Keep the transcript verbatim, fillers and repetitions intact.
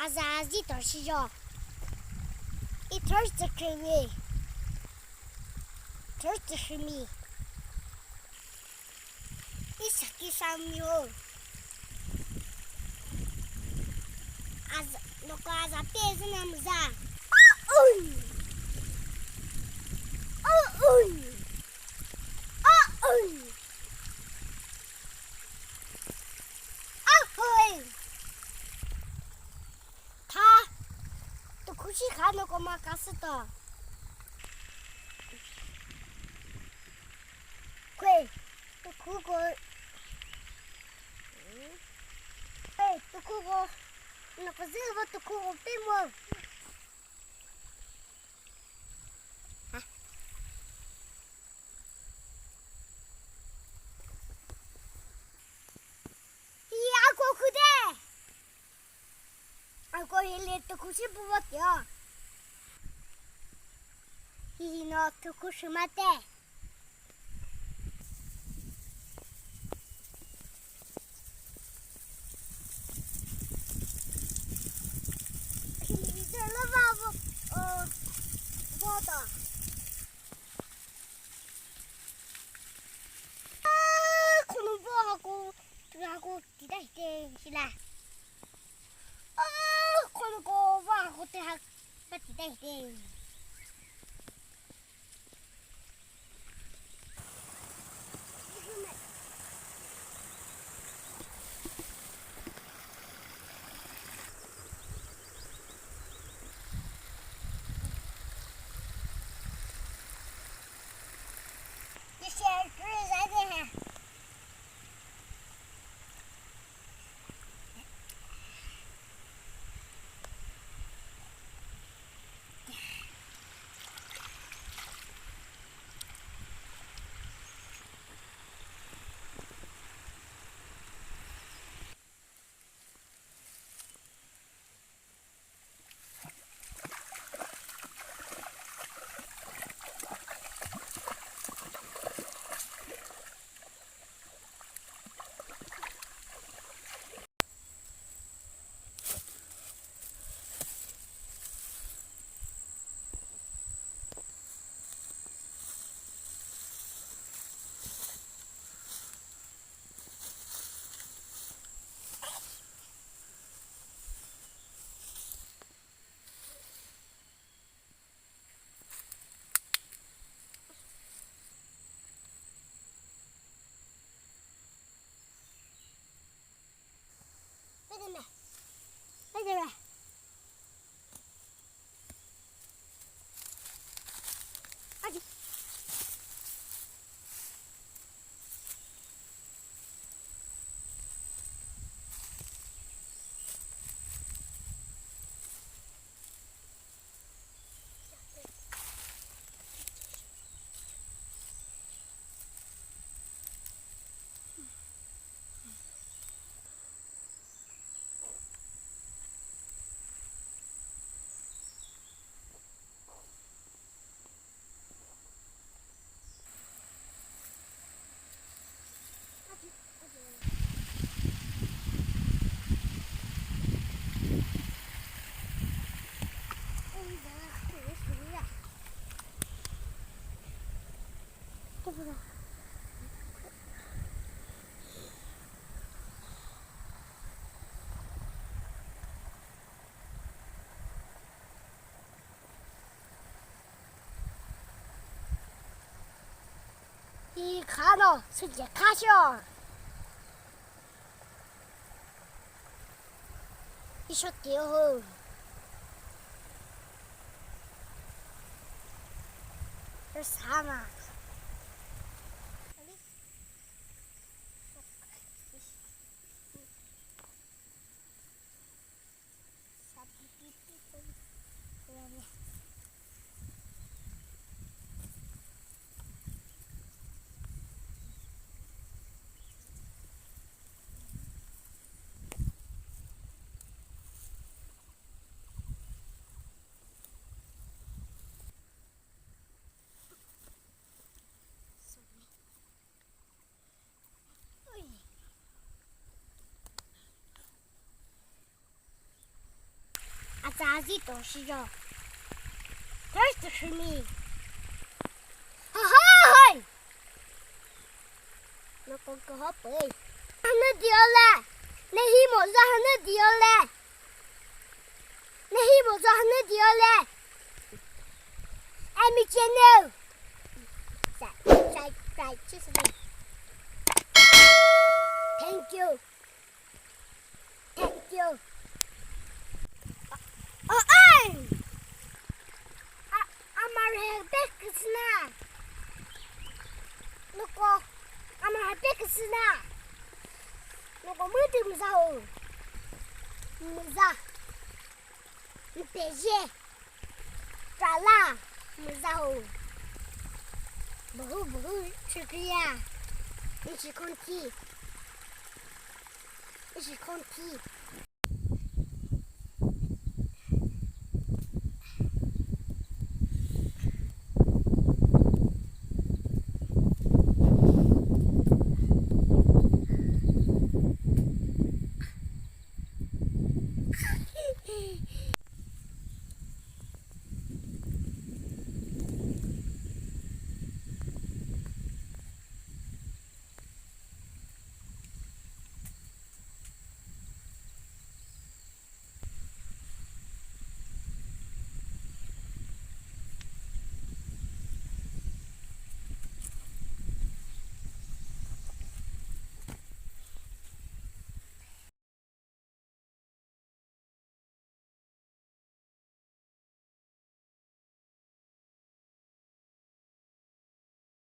Aza azi to shijo. I thor tsükrimi. Thor tsükrimi. I saki samyo. Aza, loko aza pe zina muza. Oi. Oi. Oi. Ahoy! Tha, tukhu shi kha no ko ma ka sü to. Kwe, tukhu ko. Kwe, tukhu ko. No ko zü ba tukhu ko pe mo. Hi, ako khude. Ako hile tukhu shi buwa tyo. Hi no tukhu shi mate. Hi de la va vo, o, vo ta. Aa, khunu vo ha ko, tu ha ko, ti ta hi te, shi la. Aa, khunu ko vo ha ko, te ha, pa ti ta hi te. Hi kha no, sü je kha sho. Isho tio ho. Sama. Tazi to shijo. Thirst to shimi. Ha ha hai. No ko ko ha pei. Hana diole. Nehi mo za hana diole. Nehi mo za hana diole. Emi channel. Sa sa sa. Thank you. Thank you. Oh, ai! A, amare pekisna. Noko, amare pekisna. Noko muti mzao. Mza. Mpeje. Prala. Mzao. Bohu, bohu, shukriya. Ishi konti. Ishi konti.